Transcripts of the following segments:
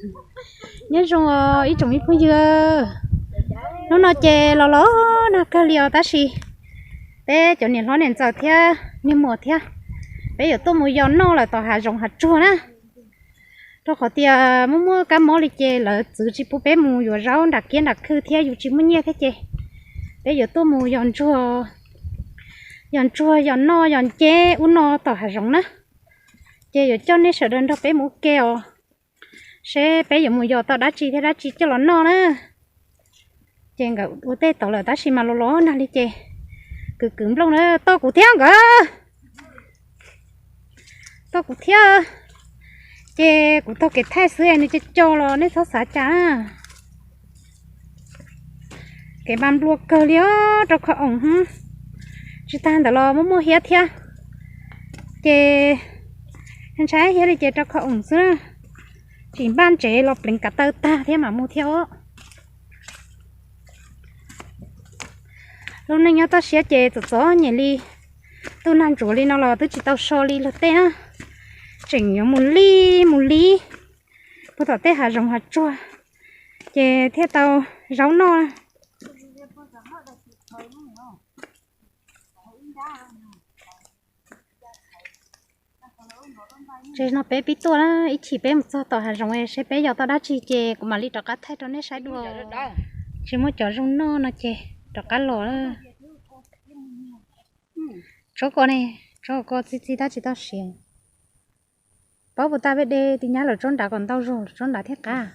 Nyob zoo os ib tsoom me phooj ywg, hnub no ces los los nag kawg li os tab sis peb cov niam hlob niam ntxawm thiab niag muam thiab, peb yuav tuaj mus yos noj lawm tom hav zoov hav tsuag na. Rau qhov tias muaj muaj kab mob li ces lawv txwv tsis pub peb mus yuav zaub nram kiab nram khw thiab yus tsis muaj nyiaj thiab ces peb yuav tuaj mus yos ntsuag, yos ntsuag yos noj yos nceb ub no tom hav zoov na. Ces yuav coj nej sawv daws nrog peb mus ua ke os, seb peb yuav mus yos tau dab tsi thiab dab tsi coj los noj na. Ces nkawd ua tej tod lawm tab sis mas los los nag li ces kwv kwv nplooj na, tau kuv thiab nkawd, tau kuv thiab. Ces kuv taug kev thaij xwb nws co co los nej txhob xav cas. Kev mas nplua kawg li os rau khov oom, tsis tag ntawd los muaj muaj hiab thiab. Ces ntshai hiab li ces rau khov oom xwb, tsis npaj ntsev los pleev kav taw tag thiab mam mus thiab os. Lub neej nyob toj siab ces txom txom nyem li, ntuj nag ntsuav li no los twb tsis tau so li luag tej na. Tseem yuav mus li mus li puag tom tej hav zoov hav tsuag ces thiaj tau zaub noj. Tsev no peb pib tuaj na, ib chim peb mus txog tom hav zoov seb peb yos tau dab tsi ces kuv mam li rov qab thaij rau nej saib dua. Tsis muaj cov zoo noj no ces rov qab los. Tsob ko ne, tsob ko txi txi tab tsis tau siav. Paub puas tas peb de tig nyab lawm tsob nrad kom ntau zog tsob nrad thiaj qab.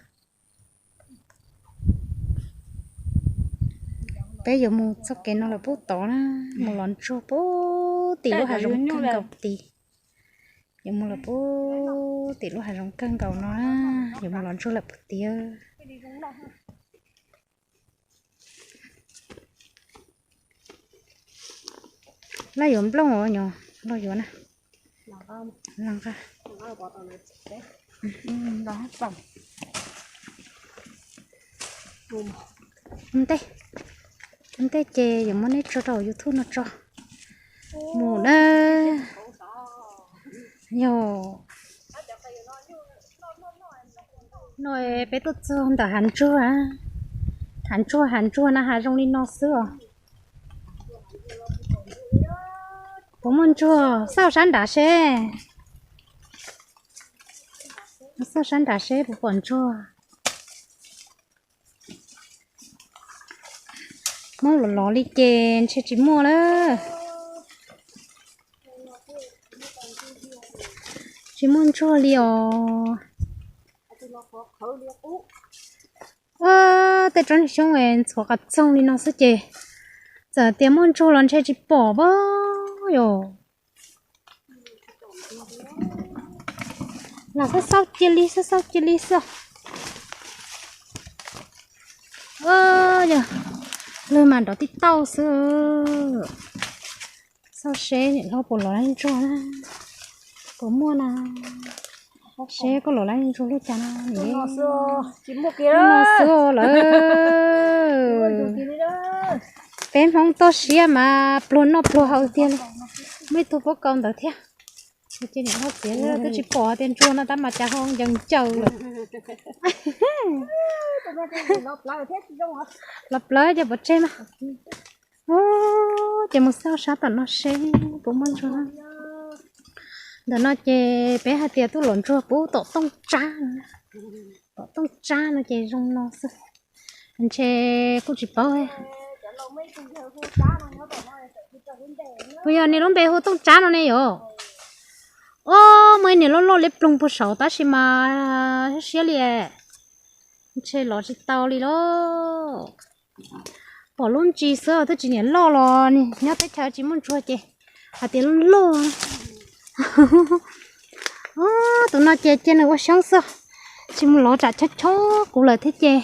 Peb yuav mus txoj kev no lawm puag tod na, mus los ntsuag puag tim lub hav zoov kawg nkaus tid. Yuav mus lawm puag tim lub hav zoov kawg nkaus no na, yuav mus los ntsuag lawm puag tid. Laj yuav nplooj os nyuam, los yuav na. Los nqa. Ntej, ntej ces yuav muab neb tso rau YouTube no tso. Mus na. Yog no peb tuaj txog ntawm hav ntsuag, hav ntsuag hav ntsuag na hav zoo li no xwb os. Puas muaj ntsuag? Xauj sab nrad seb, xauj sab nrad seb puas pom ntsuag. Hmoob los lov li ces ntshe tsis muaj lawm. Tsis muaj ntsuag li os. Tej roob xyoob ntxhuav qas txoog li no xwb ces txawm tias muaj ntsuag los ntshe tsis pom pab yom. Los xauj xauj cia li xauj xauj cia li xwb. Yog lwg mas nrov tib tauj xwb. Xauj seb niam hlob puas los laib ntsuag na, puas muaj na. Seb koj los laib ntsuag li cas na. Nim no xwb lawm. Peb Hmoob toj siab mas pluag noj pluag haus tiag li. Muaj ib tug pob kau ntawd thiab. Ces niam hlob txiav twb tsis pom tias ntsuag no tab mas cas ho ncaws ncaws lawm. Los plawv ces pov tseg mas. Ces mus xauj sab tom no seb puas muaj ntsuag. Ntawm no ces peb hais tias tuaj los ntsuag pub tom tooj tsab, tom tooj tsab no ces zoo no xwb. Ntshe kuj tsis paub. Puas yog nws lub npe hu tooj tsab no ne yom? Ob, muaj ib niag loj loj liab ploog puag saud tab sis mas siab li, ntshe lov tsis tau li lauj. Pom lub ntsis xwb twb tsis niam loj los nyob teb chaws tsis muaj ntsuag ces hais tias loj loj. Tus no ces cia nws ua xyoob xwb, tsis mus lov tsam chob chob kuv lawm thiab ces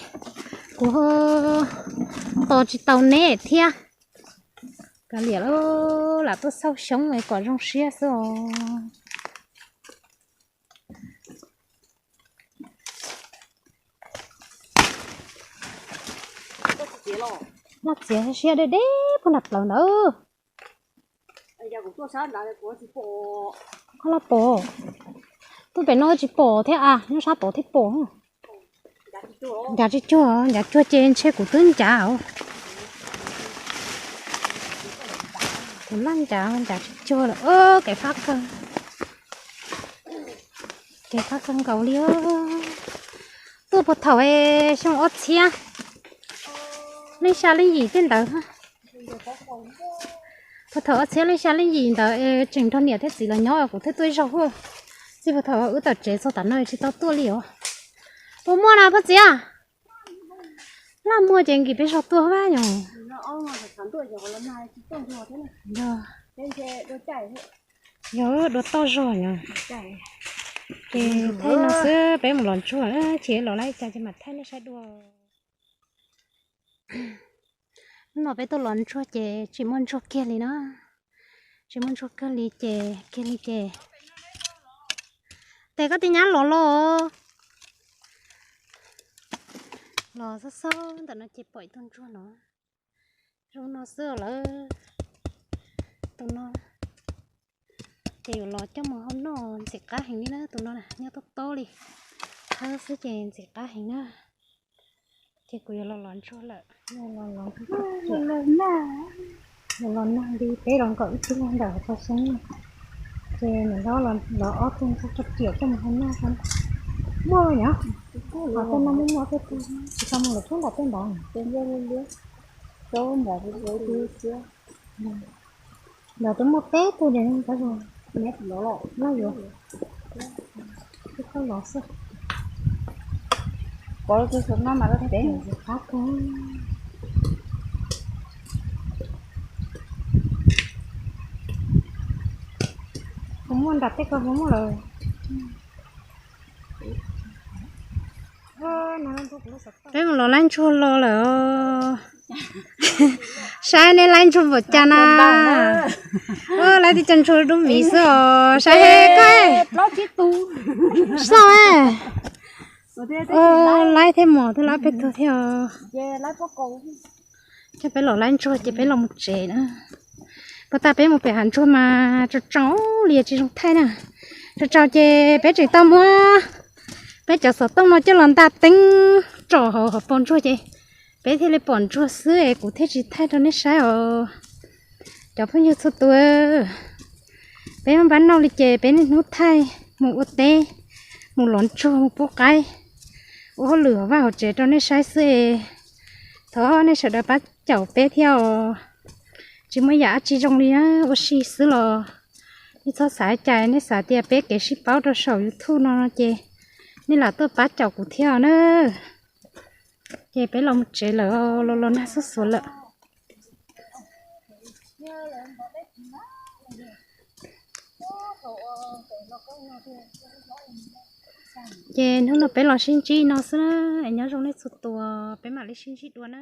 kuv tos tsis tau neb thiab. Kav liam, lam tuaj xauj xyoob kom zoo siab xwb os. Muaj txiav siab deb deb puag nram plawv ntawd. Koj los pom, tuaj pem no tsis pom thiab a, nyob sab tod thiaj pom. Ncav tsis cuag, ncav cuag ces ntshe kuv twb ncav os. Kuv laj ncav, ncav tsis cuag lawm. Kev fab kawg, kev fab kawg nkaus li. Tuaj puag thaum xyoo ob txhiab leej xya leej yim tej ntawd. Puag thaum ob txhiab leej xya leej yim ntawd es tseem nrog niam thiab txiv los nyob kuv thiaj tuaj ib zaug. Txij puag thaum wb tawm tsev txog tav no tsis tau tuaj li os. Puas muaj na Phaj Txiv? Laj muaj ces nkim peb zog tuaj vab yog. Yog dua toj zog yog. Ces thaij no xwb peb mus los ntsuag, tsis los lawm cas ces mam thaij nej saib dua. Hnub no peb tuaj los ntsuag ces tsis muaj ntsuag kiag li na. Tsis muaj ntsuag kiag li ces, kiag li ces. Tes koj tij nyab los los. Los xob xob ntawm no ces pom ib tug ntsuag no. Zoo no xwb lawm. Tus no ces yuav los coj mus hau noj ntxim qab heev li na. Tus no nyob tob tob li, thawb xwb ces ntxim qab heev na. Ces kuv yuav los los ntsuag lawm. Los nag li peb los nkaum ib tug ntawm hauv paus xyoob no, ces nws los ob tug ntsuag tso riam coj mus hau noj. Muaj nyov, hos tej no muaj muaj tej tug, tsis tau mus lawm tub nram tej ntawd. Ntawd twb muaj peb tug li ntawd, loj yuav, twb koj los xwb. Peb qab kawg. Puas muaj nram tej ko puas muaj lawm? Peb mus los laib ntsuag los lawm os. Saib neb laib ntsuag npaum cas na. Laib tib co ntsuag dub miv xwb os, saib koj. Xauj, laib thiab mos thiab lab peb tug thiab os. Coj peb los laib ntsuag ces peb los mus tsev na. Puag ta peb mus pem hav ntsuag mas tsaus tsaus li tsis zoo thaij na. Tsaus tsaus ces peb tseem tau muab peb cov xov tooj no coj los nta teeb tsom hauv hauv paus ntsuag ces peb thiaj li pom ntsuag xwb es kuv thiaj tsis thaij rau nej saib os. Cov phooj ywg txhua tus, peb muaj npab noj li ces peb niaj hnub thaij mus ua teb, mus los ntsuag, mus pub qaib, ua hauj lwm hauv vaj hauv tsev rau nej saib xwb es thov nej sawv daws pab caum peb thiab os. Tsis muaj yam dab tsi zoo li na, ua si xwb los nej txhob xav cas, nej xav tias peb kev sib paub rau saum YouTube no no ces nej lam tuaj pab caum kuv thiab na. Ces peb los mus tsev lawm, los los nag xuj xuav lawm. Ces hnub no peb los sib ntsib no xwb na, es nyob zoo nej txhua tus, peb mam li sib ntsib dua na.